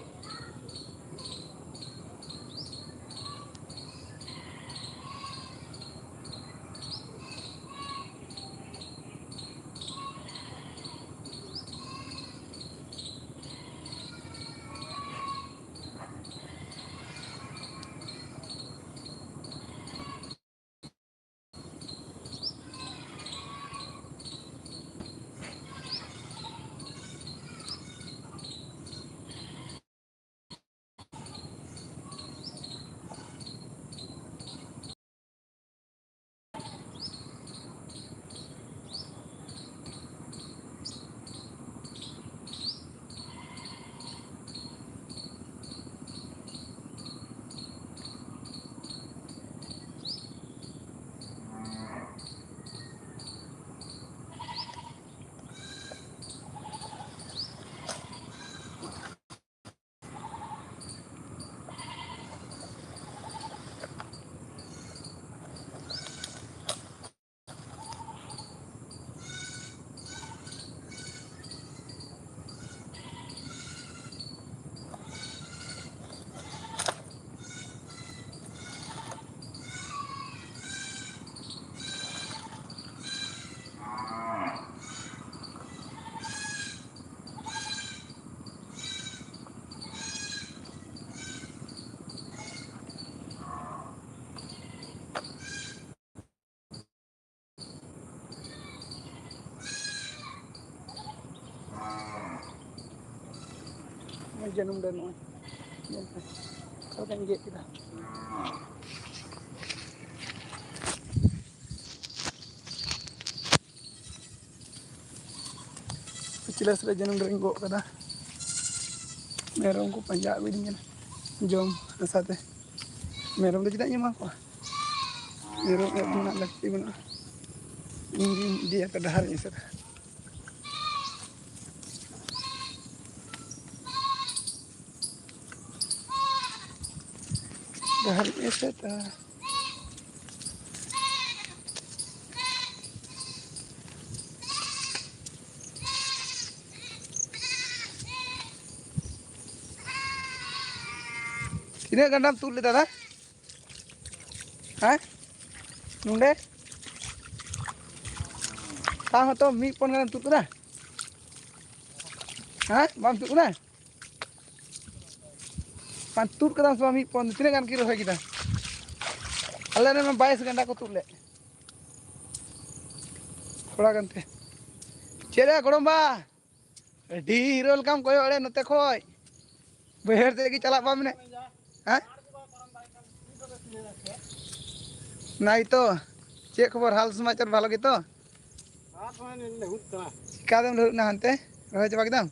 ᱡᱟᱹᱱᱩᱢ ᱰᱟᱹᱨ ᱱᱚᱜᱼᱚᱭ ᱧᱮᱞ ᱯᱮ, ᱚᱠᱟ ᱞᱮᱠᱟᱧ ᱜᱮᱫ ᱠᱮᱫᱟ᱾ ᱯᱟᱹᱪᱞᱟᱹᱥ ᱨᱮ ᱡᱟᱹᱱᱩᱢ ᱰᱟᱹᱨᱤᱧ ᱜᱚᱜ ᱠᱟᱫᱟ᱾ ᱢᱮᱨᱚᱢ ᱠᱚ ᱯᱟᱸᱡᱟ ᱟᱹᱜᱩᱭᱮᱫᱤᱧ ᱠᱟᱱᱟ ᱡᱚᱢ ᱟᱥᱟᱛᱮ᱾ ᱢᱮᱨᱚᱢ ᱫᱚ ᱪᱮᱫᱟᱜ ᱤᱧ ᱮᱢᱟ ᱠᱚᱣᱟ? ᱢᱮᱨᱚᱢ ᱮᱢ ᱨᱮᱱᱟᱜ ᱞᱟᱹᱠᱛᱤ ᱵᱟᱹᱱᱩᱜᱼᱟ᱾ ᱤᱧ ᱜᱤᱧ ᱤᱫᱤᱭᱟᱠᱚ, ᱰᱟᱦᱟᱨᱤᱧ ᱮᱥᱮᱫᱟ᱾ ᱰᱟᱦᱟᱨᱤᱧ ᱮᱥᱮᱫᱟ᱾ ᱛᱤᱱᱟᱹᱜ ᱜᱟᱱᱰᱟᱢ ᱛᱩᱫ ᱞᱮᱫᱟ ᱫᱟ? ᱦᱮᱸ, ᱱᱚᱰᱮ ᱛᱟᱣ ᱦᱚᱸᱛᱚ ᱢᱤᱫ ᱯᱚᱱ ᱜᱟᱱᱮᱢ ᱛᱩᱫ ᱠᱮᱫᱟ᱾ ᱦᱮᱸ, ᱵᱟᱢ ᱛᱩᱫ ᱠᱮᱫᱟ? ᱵᱟᱝ ᱛᱩᱫ ᱠᱟᱫᱟᱢ ᱥᱮ ᱵᱟᱝ? ᱢᱤᱫ ᱯᱚᱱ ᱛᱤᱱᱟᱹᱜ ᱜᱟᱱ ᱠᱤᱱ ᱨᱚᱦᱚᱭ ᱠᱮᱫᱟ? ᱟᱞᱮ ᱨᱮᱱ ᱢᱟ ᱵᱟᱭᱤᱥ ᱜᱟᱱᱰᱟ ᱠᱚ ᱛᱩᱫ ᱞᱮᱫ᱾ ᱛᱷᱚᱲᱟ ᱜᱟᱱ ᱛᱮ᱾ ᱪᱮᱫ ᱨᱮ ᱜᱚᱲᱚᱢ ᱵᱟ? ᱟᱹᱰᱤ ᱦᱤᱨᱳ ᱞᱮᱠᱟᱢ ᱠᱚᱭᱚᱜ ᱮᱲᱮ ᱱᱚᱛᱮ ᱠᱷᱚᱡ᱾ ᱵᱟᱹᱭᱦᱟᱹᱲ ᱥᱮᱫ ᱜᱮ ᱪᱟᱞᱟᱜ ᱵᱟᱢ ᱢᱮᱱᱮᱫ? ᱦᱮᱸ? ᱱᱟᱭ ᱛᱚ, ᱪᱮᱫ ᱠᱷᱚᱵᱚᱨ? ᱦᱟᱞ ᱥᱚᱢᱟᱪᱟᱨ ᱵᱷᱟᱞᱚ ᱜᱮᱛᱚ? ᱟᱨ ᱛᱷᱚᱲᱟ ᱞᱟᱹᱦᱩᱫ ᱠᱟᱱᱟ᱾ ᱪᱤᱠᱟᱛᱮᱢ ᱞᱟᱹᱦᱩᱫ ᱮᱱᱟ ᱦᱟᱱᱛᱮ? ᱨᱚᱦᱚᱭ ᱪᱟᱵᱟ ᱠᱮᱫᱟᱢ?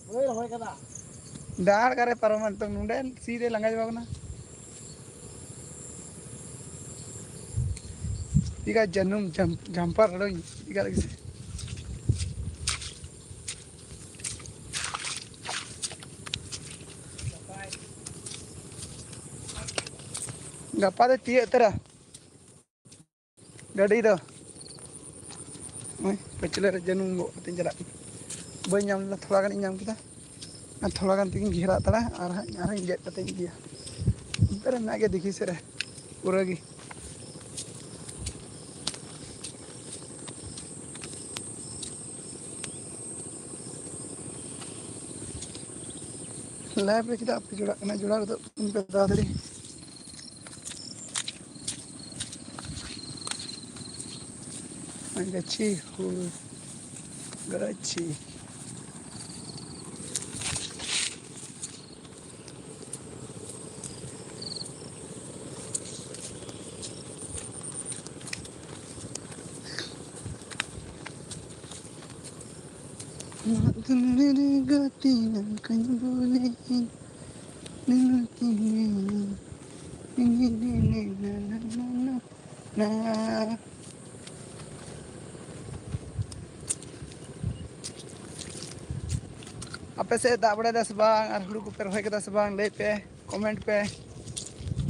ᱦᱳᱭ, ᱨᱚᱦᱚᱭ ᱠᱟᱫᱟ᱾ ᱰᱟᱦᱟᱨ ᱚᱠᱟᱨᱮ ᱯᱟᱨᱚᱢᱟ ᱱᱤᱛᱚᱝ? ᱱᱚᱰᱮ ᱥᱤ ᱨᱮ ᱞᱟᱸᱜᱟ ᱪᱟᱵᱟ ᱠᱟᱱᱟ᱾ ᱤᱠᱟ ᱡᱟᱹᱱᱩᱢ ᱡᱟᱢ-, ᱡᱷᱟᱢᱯᱟ ᱨᱚᱰᱚᱧ ᱤᱠᱟ ᱞᱟᱹᱜᱤᱫ ᱥᱮ᱾ ᱜᱟᱯᱟ ᱫᱚ ᱛᱤᱭᱟᱹᱜ ᱩᱛᱟᱹᱨᱟ᱾ ᱜᱟᱹᱰᱤ ᱫᱚ ᱱᱚᱜᱼᱚᱭ ᱯᱟᱹᱪᱷᱞᱟᱹ ᱨᱮ ᱡᱟᱹᱱᱩᱢ ᱜᱚᱜ ᱠᱟᱛᱮᱧ ᱪᱟᱞᱟᱜ ᱠᱟᱱᱟ᱾ ᱵᱟᱹᱧ ᱧᱟᱢ ᱞᱮᱫᱟ, ᱛᱷᱚᱲᱟ ᱜᱟᱱᱤᱧ ᱧᱟᱢ ᱠᱮᱫᱟ᱾ ᱟᱨ ᱛᱷᱚᱲᱟ ᱜᱟᱱ ᱛᱮᱜᱤᱧ ᱜᱷᱮᱨᱟ ᱦᱟᱛᱟᱲᱟ, ᱟᱨ ᱦᱟᱸᱜ ᱟᱨᱦᱚᱸᱧ ᱜᱮᱫ ᱠᱟᱛᱮᱧ ᱤᱫᱤᱭᱟ᱾ ᱚᱱᱛᱮ ᱨᱮ ᱢᱮᱱᱟᱜ ᱜᱮᱭᱟ ᱫᱤᱜᱷᱤ ᱥᱮᱫ ᱨᱮ ᱯᱩᱨᱟᱹ ᱜᱮ᱾ ᱞᱟᱭᱤᱵᱷ ᱨᱮ ᱪᱮᱫᱟᱜ ᱯᱮ ᱡᱚᱲᱟᱜ ᱠᱟᱱᱟ? ᱡᱚᱲᱟᱣ ᱜᱚᱫᱚᱜ ᱯᱮ ᱛᱟᱲᱟᱛᱟᱲᱤ᱾ ᱜᱟᱹᱪᱷᱤ ᱦᱩᱲᱩ ᱜᱟᱹᱪᱷᱤ᱾ ᱫᱩᱞᱟᱹᱲ ᱜᱟᱛᱮ ᱱᱚᱝᱠᱟᱧ ᱵᱚᱞᱮ ᱤᱧ, ᱫᱩᱞᱟᱹᱲ ᱛᱤᱧ ᱢᱮ᱾ ᱟᱯᱮ ᱥᱮᱫ ᱫᱟᱜ ᱵᱟᱲᱟᱭᱮᱫᱟ ᱥᱮ ᱵᱟᱝ? ᱟᱨ ᱦᱩᱲᱩ ᱠᱚᱯᱮ ᱨᱚᱦᱚᱭ ᱠᱮᱫᱟ ᱥᱮ ᱵᱟᱝ? ᱞᱟᱹᱭ ᱯᱮ, ᱠᱚᱢᱮᱱᱴ ᱯᱮ᱾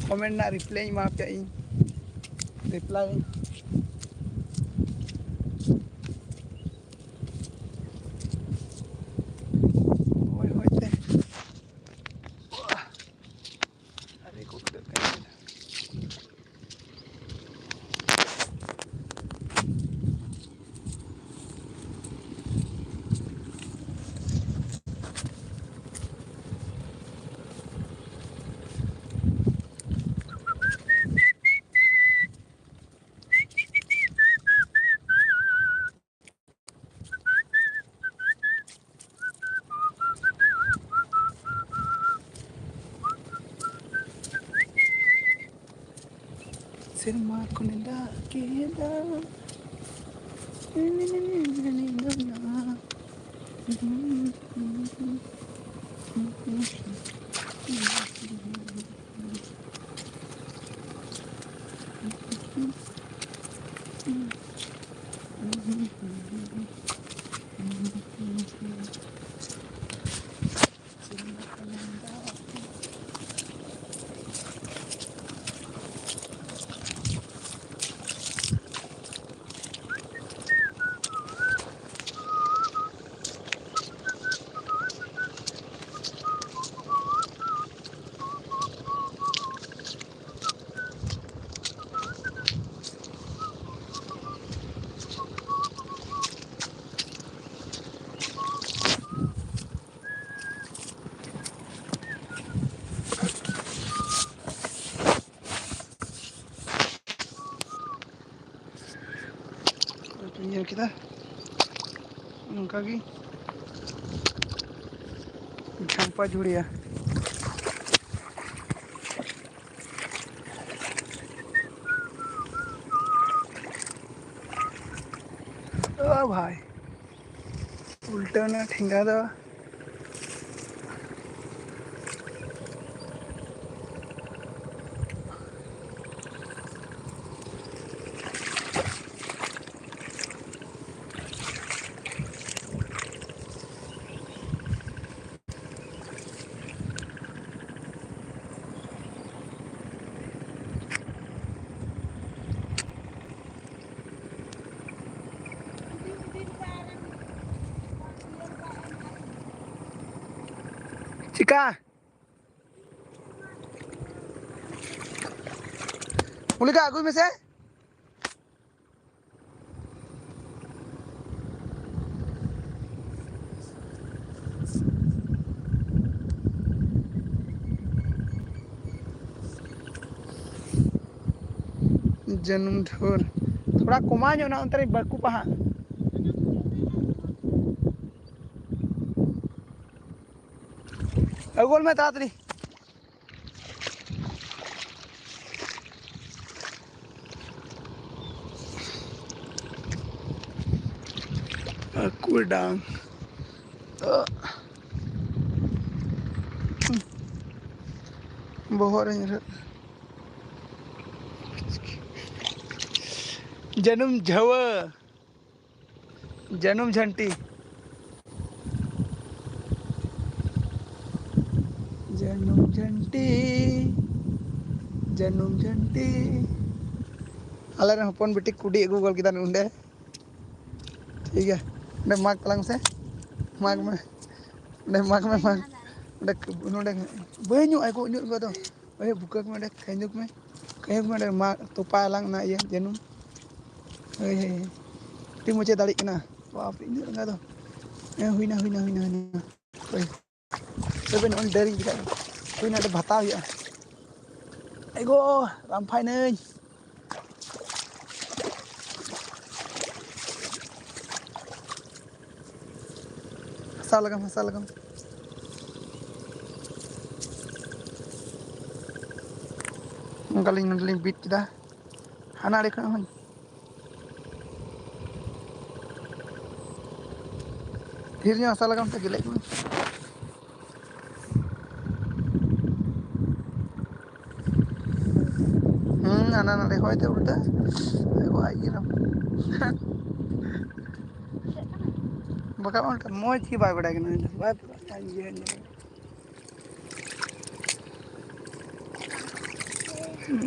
ᱠᱚᱢᱮᱱᱴ ᱨᱮᱱᱟᱜ ᱨᱤᱯᱞᱟᱭ ᱤᱧ ᱮᱢᱟ ᱯᱮᱭᱟ ᱤᱧ, ᱨᱤᱯᱞᱟᱭ ᱤᱧ᱾ ᱦᱳᱭ, ᱦᱳᱭ ᱛᱮ᱾ ᱟᱨᱮ ᱠᱚ ᱩᱰᱟᱹᱜ ᱠᱟᱱᱟ᱾ ᱥᱮᱨᱢᱟ ᱠᱷᱚᱱᱮ ᱫᱟᱜ ᱠᱮᱫᱟ᱾ ᱧᱮᱞ ᱠᱮᱫᱟ, ᱱᱚᱝᱠᱟ ᱜᱮ ᱡᱷᱟᱢᱯᱟ ᱡᱷᱩᱲᱤᱭᱟ᱾ ᱳ ᱵᱷᱟᱭ, ᱩᱞᱴᱟᱹᱣ ᱮᱱᱟ ᱴᱷᱮᱸᱜᱟ ᱫᱚ᱾ ᱪᱤᱠᱟ? ᱩᱱᱤ ᱜᱮ ᱟᱹᱜᱩᱭ ᱢᱮᱥᱮ᱾ ᱡᱟᱹᱱᱩᱢ ᱰᱷᱳᱨ᱾ ᱛᱷᱚᱲᱟ ᱠᱚᱢᱟᱣ ᱧᱚᱜ ᱱᱟ ᱚᱱᱛᱮ ᱨᱮ ᱵᱟᱹᱠᱩᱵᱟ ᱦᱟᱸᱜ᱾ ᱟᱹᱜᱩ ᱜᱚᱫ ᱢᱮ ᱛᱟᱲᱟᱛᱟᱲᱤ᱾ ᱵᱟᱹᱠᱩᱵᱟ ᱰᱟᱝ᱾ ᱵᱚᱦᱚᱜ ᱨᱮ ᱧᱩᱨᱦᱟᱹᱜ᱾ ᱡᱟᱹᱱᱩᱢ ᱡᱷᱟᱹᱣᱟᱹ᱾ ᱡᱟᱹᱱᱩᱢ ᱡᱷᱟᱹᱱᱴᱤ᱾ ᱡᱟᱹᱱᱩᱢ ᱡᱷᱟᱹᱱᱴᱤ, ᱡᱟᱹᱱᱩᱢ ᱡᱷᱟᱹᱱᱴᱤ᱾ ᱟᱞᱮ ᱨᱮᱱ ᱦᱚᱯᱚᱱ ᱵᱤᱴᱤ ᱠᱩᱰᱤ ᱟᱹᱜᱩ ᱜᱚᱫ ᱠᱮᱫᱟ ᱱᱚᱰᱮ᱾ ᱴᱷᱤᱠ ᱜᱮᱭᱟ, ᱚᱸᱰᱮ ᱢᱟᱜᱽ ᱛᱟᱞᱟᱝ ᱢᱮᱥᱮ, ᱢᱟᱜᱽ ᱢᱮ, ᱚᱸᱰᱮ ᱢᱟᱜᱽ ᱢᱮ, ᱢᱟᱜᱽ᱾ ᱚᱸᱰᱮ, ᱱᱚᱰᱮ ᱵᱟᱹᱧ ᱧᱩ, ᱟᱭᱜᱚ ᱤᱧᱟᱹᱜ ᱫᱚ᱾ ᱳᱭ ᱵᱷᱩᱠᱟᱹᱜ ᱢᱮ, ᱚᱸᱰᱮ ᱠᱷᱟᱹᱧᱩᱠ ᱢᱮ, ᱠᱷᱟᱹᱧᱩᱠ ᱢᱮ, ᱚᱸᱰᱮ ᱢᱟᱜᱽ ᱛᱚᱯᱟ ᱟᱞᱟᱝ ᱚᱱᱟ ᱤᱭᱟᱹ ᱡᱟᱹᱱᱩᱢ᱾ ᱦᱳᱭ, ᱦᱳᱭ, ᱦᱳᱭ᱾ ᱟᱹᱰᱤ ᱢᱚᱡᱮ ᱫᱟᱲᱮᱜ ᱠᱟᱱᱟ᱾ ᱵᱟᱯ ᱨᱮ, ᱤᱧᱟᱹᱜ ᱞᱟᱸᱜᱟ ᱫᱚ᱾ ᱦᱮᱸ, ᱦᱩᱭᱱᱟ, ᱦᱩᱭᱱᱟ, ᱦᱩᱭᱱᱟ, ᱦᱩᱭᱱᱟ᱾ ᱦᱳᱭ᱾ ᱛᱚᱵᱮ ᱱᱚᱜᱼᱚᱭ ᱰᱟᱹᱨᱤᱧ ᱜᱮᱫ᱾ ᱦᱩᱭᱱᱟ, ᱚᱸᱰᱮ ᱵᱷᱟᱛᱟᱣ ᱦᱩᱭᱩᱜᱼᱟ᱾ ᱮᱜᱳ, ᱨᱟᱢᱯᱷᱟᱭᱱᱟᱹᱧ᱾ ᱦᱟᱥᱟ ᱞᱟᱜᱟᱢ, ᱦᱟᱥᱟ ᱞᱟᱜᱟᱢ᱾ ᱚᱱᱠᱟᱞᱤᱧ ᱱᱚᱸᱰᱮᱞᱤᱧ ᱵᱤᱫ ᱠᱮᱫᱟ᱾ ᱦᱟᱱᱟ ᱟᱲᱮ ᱠᱷᱚᱱ ᱦᱚᱸ᱾ ᱰᱷᱮᱨ ᱧᱚᱜ ᱦᱟᱥᱟ ᱞᱟᱜᱟᱣ ᱛᱮ ᱜᱮᱞᱮᱡ ᱠᱚ᱾ ᱦᱩᱸ, ᱦᱟᱱᱟ ᱱᱟᱰᱮ ᱦᱚᱭ ᱛᱮ ᱩᱞᱴᱟᱹ᱾ ᱟᱭᱳ, ᱟᱡ ᱜᱮ ᱱᱚ-, ᱵᱟᱠᱷᱟᱡ ᱩᱞᱴᱟᱹ ᱢᱚᱡᱽ ᱜᱮ ᱵᱟᱭ ᱵᱟᱲᱟᱭ ᱠᱟᱱᱟ, ᱵᱟᱭ ᱵᱟᱲᱟᱭ ᱠᱟᱱ ᱜᱮᱭᱟ᱾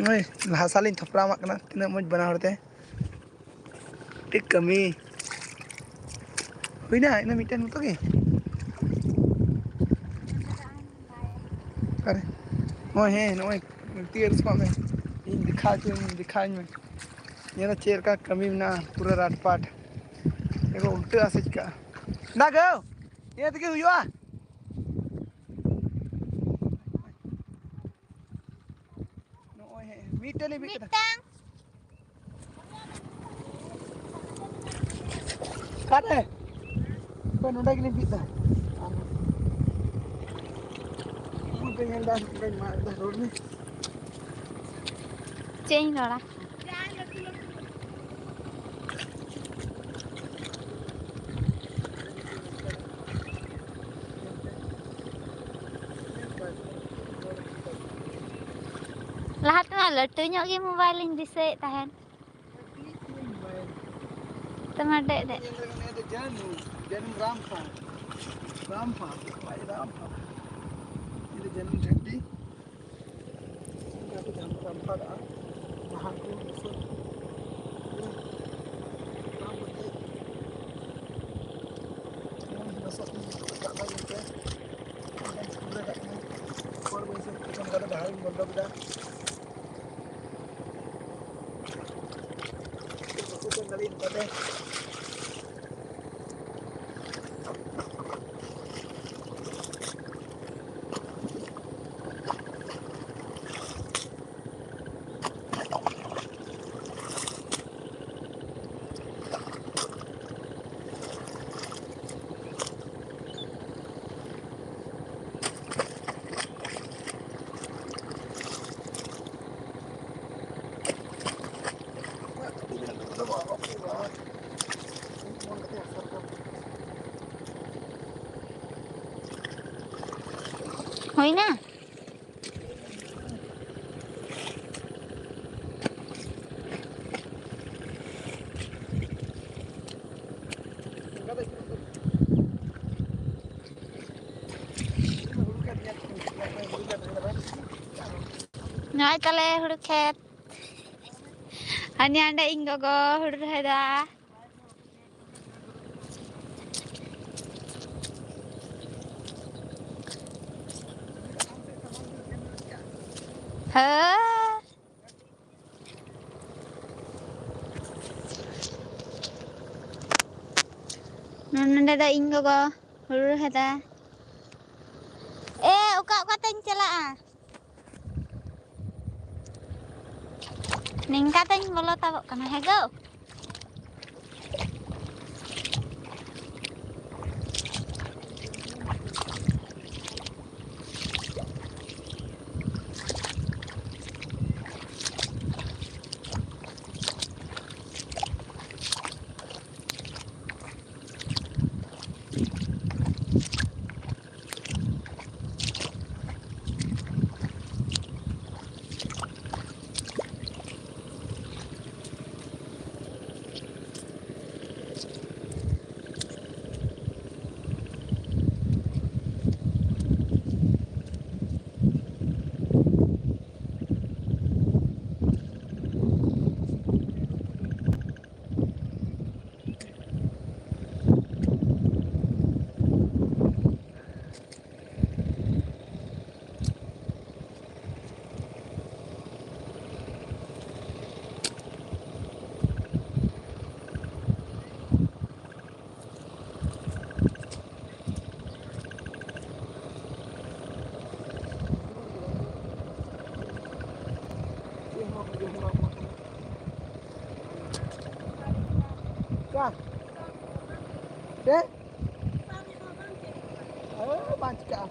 ᱱᱚᱜᱼᱚᱭ ᱦᱟᱥᱟ ᱞᱤᱧ ᱛᱷᱚᱯᱨᱟᱣ ᱟᱢᱟᱜ ᱠᱟᱱᱟ, ᱛᱤᱱᱟᱹᱜ ᱢᱚᱡᱽ ᱵᱟᱱᱟ ᱦᱚᱲ ᱛᱮ᱾ ᱢᱤᱫᱴᱮᱡ ᱠᱟᱹᱢᱤ ᱦᱩᱭᱱᱟ, ᱤᱱᱟᱹ ᱢᱤᱫᱴᱮᱱ ᱢᱚᱛᱚ ᱜᱮ᱾ ᱚᱠᱟᱨᱮ? ᱱᱚᱜᱼᱚᱭ, ᱦᱮᱸ, ᱱᱚᱜᱼᱚᱭ ᱛᱤ ᱟᱹᱨᱩᱵ ᱠᱟᱜ ᱢᱮ, ᱤᱧ ᱫᱮᱠᱷᱟᱣ ᱦᱚᱪᱚᱧ, ᱫᱮᱠᱷᱟᱣᱟᱹᱧ ᱢᱮ᱾ ᱧᱮᱞ ᱪᱮᱫ ᱞᱮᱠᱟ ᱠᱟᱹᱢᱤ ᱢᱮᱱᱟᱜᱼᱟ, ᱯᱩᱨᱟᱹ ᱨᱟᱴᱯᱟᱴ᱾ ᱮᱜᱳ ᱩᱞᱴᱟᱹᱜᱼᱟ ᱥᱮ ᱪᱤᱠᱟᱹᱜᱼᱟ? ᱫᱟᱜᱟᱹᱣ! ᱱᱤᱭᱟᱹ ᱛᱮᱜᱮ ᱦᱩᱭᱩᱜᱼᱟ᱾ ᱱᱚᱜᱼᱚᱭ ᱦᱮᱸ, ᱢᱤᱫᱴᱮᱱ ᱞᱮ ᱵᱤᱫ ᱠᱮᱫᱟ᱾ ᱢᱤᱫᱴᱟᱝ᱾ ᱚᱠᱟᱨᱮ? ᱦᱳᱭ, ᱱᱚᱰᱮ ᱜᱮᱞᱤᱧ ᱵᱤᱫ ᱫᱟ᱾ ᱟᱨ ᱱᱚᱜᱼᱚᱭ ᱯᱮ ᱧᱮᱞ ᱫᱟ, ᱱᱚᱰᱮᱧ ᱢᱟᱜ ᱫᱟ, ᱨᱚᱲ ᱢᱮ᱾ ᱪᱮᱫ ᱤᱧ ᱨᱚᱲᱟ? ᱞᱟᱦᱟ ᱛᱮᱢᱟ ᱞᱟᱹᱴᱩ ᱧᱚᱜ ᱜᱮ ᱢᱳᱵᱟᱭᱤᱞ ᱤᱧ ᱫᱤᱥᱟᱹᱭᱮᱫ ᱛᱟᱦᱮᱸᱱ᱾ ᱛᱟᱢᱟ ᱰᱮᱡ ᱰᱮᱡ᱾ ᱧᱮᱞ ᱞᱮᱠᱷᱟᱱ ᱱᱤᱭᱟᱹ ᱫᱚ ᱡᱟᱹᱱᱩᱢ, ᱡᱟᱹᱱᱩᱢ ᱨᱟᱢᱯᱷᱟ, ᱨᱟᱢᱯᱷᱟ, ᱨᱟᱢᱯᱷᱟ᱾ ᱱᱤᱭᱟᱹ ᱫᱚ ᱡᱟᱹᱱᱩᱢ ᱡᱷᱟᱹᱱᱴᱤ᱾ ᱚᱱᱠᱟ ᱠᱚ ᱡᱟᱦᱟᱸ ᱠᱚ ᱨᱟᱢᱯᱷᱟ ᱠᱟᱜᱼᱟ, ᱡᱟᱦᱟᱸ ᱠᱚ ᱵᱩᱥᱩᱵ, ᱚᱱᱟ ᱠᱚᱛᱮ ᱡᱮᱢᱚᱱ ᱞᱚᱥᱚᱫ ᱠᱚ ᱨᱟᱠᱟᱵ ᱫᱟ, ᱧᱮᱞ ᱯᱮ᱾ ᱚᱱᱠᱟᱱ ᱥᱠᱩᱞ ᱨᱮ ᱨᱟᱠᱟᱵ ᱠᱟᱱᱟ᱾ ᱦᱚᱲ ᱵᱟᱹᱭᱥᱟᱹᱣ ᱠᱟᱛᱮ ᱚᱱᱠᱟ ᱛᱮ ᱰᱟᱦᱟᱨ ᱤᱧ ᱵᱚᱱᱫᱚ ᱠᱮᱫᱟ᱾ ᱮᱱᱟ᱾ ᱱᱚᱜᱼᱚᱭ ᱛᱟᱞᱮ ᱦᱩᱲᱩ ᱠᱷᱮᱛ᱾ ᱦᱟᱱᱮ ᱦᱟᱸᱰᱮ ᱤᱧ ᱜᱚᱜᱚ ᱦᱩᱲᱩ ᱨᱚᱦᱚᱭ ᱫᱟ᱾ ᱦᱮᱸ᱾ ᱱᱚᱰᱮ ᱫᱚ ᱤᱧ ᱜᱚᱜᱚ ᱦᱩᱲᱩ ᱨᱚᱦᱚᱭ ᱫᱟ᱾ ᱮ, ᱚᱠᱟ ᱚᱠᱟ ᱛᱮᱧ ᱪᱟᱞᱟᱜᱼᱟ? ᱱᱤᱝᱠᱟ ᱛᱮᱧ ᱵᱚᱞᱚ ᱛᱟᱵᱚᱜ ᱠᱟᱱᱟ᱾ ᱦᱮᱸ ᱜᱳ᱾ ᱪᱮᱫ? ᱦᱮᱸ, ᱵᱟᱝ ᱪᱤᱠᱟᱹᱜᱼᱟ᱾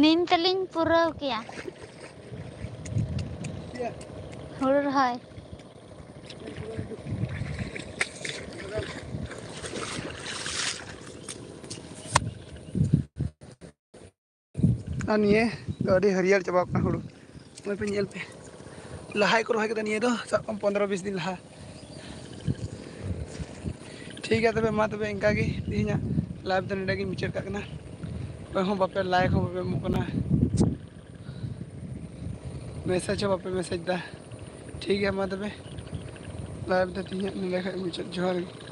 ᱱᱤᱱ ᱛᱮᱞᱤᱧ ᱯᱩᱨᱟᱹᱣ ᱠᱮᱭᱟ ᱦᱩᱲᱩ ᱨᱚᱦᱚᱭ᱾ ᱟᱨ ᱱᱤᱭᱟᱹ ᱫᱚ ᱟᱹᱰᱤ ᱦᱟᱹᱨᱭᱟᱹᱲ ᱪᱟᱵᱟ ᱠᱟᱱᱟ ᱦᱩᱲᱩ᱾ ᱱᱚᱜᱼᱚᱭ ᱯᱮ ᱧᱮᱞ ᱯᱮ, ᱞᱟᱦᱟᱭ ᱠᱚ ᱨᱚᱦᱚᱭ ᱠᱮᱫᱟ ᱱᱤᱭᱟᱹ ᱫᱚ, ᱥᱟᱵ ᱠᱟᱜ ᱢᱮ ᱯᱚᱱᱫᱽᱨᱚ ᱵᱤᱥ ᱫᱤᱱ ᱞᱟᱦᱟ᱾ ᱴᱷᱤᱠ ᱜᱮᱭᱟ ᱛᱚᱵᱮ, ᱢᱟ ᱛᱚᱵᱮ ᱤᱱᱠᱟ ᱜᱮ ᱛᱮᱦᱮᱧᱟᱜ live ᱫᱚ ᱱᱚᱰᱮ ᱜᱤᱧ ᱢᱩᱪᱟᱹᱫ ᱠᱟᱜ ᱠᱟᱱᱟ᱾ ᱚᱠᱚᱭ ᱦᱚᱸ ᱵᱟᱯᱮ like ᱦᱚᱸ ᱵᱟᱯᱮ ᱮᱢᱚᱜ ᱠᱟᱱᱟ, message ᱦᱚᱸ ᱵᱟᱯᱮ message ᱫᱟ᱾ ᱴᱷᱤᱠ ᱜᱮᱭᱟ, ᱢᱟ ᱛᱚᱵᱮ live ᱫᱚ ᱛᱮᱦᱮᱧᱟᱜ ᱱᱚᱰᱮ ᱠᱷᱚᱡ ᱢᱩᱪᱟᱹᱫ᱾ ᱡᱚᱦᱟᱨ ᱜᱮ᱾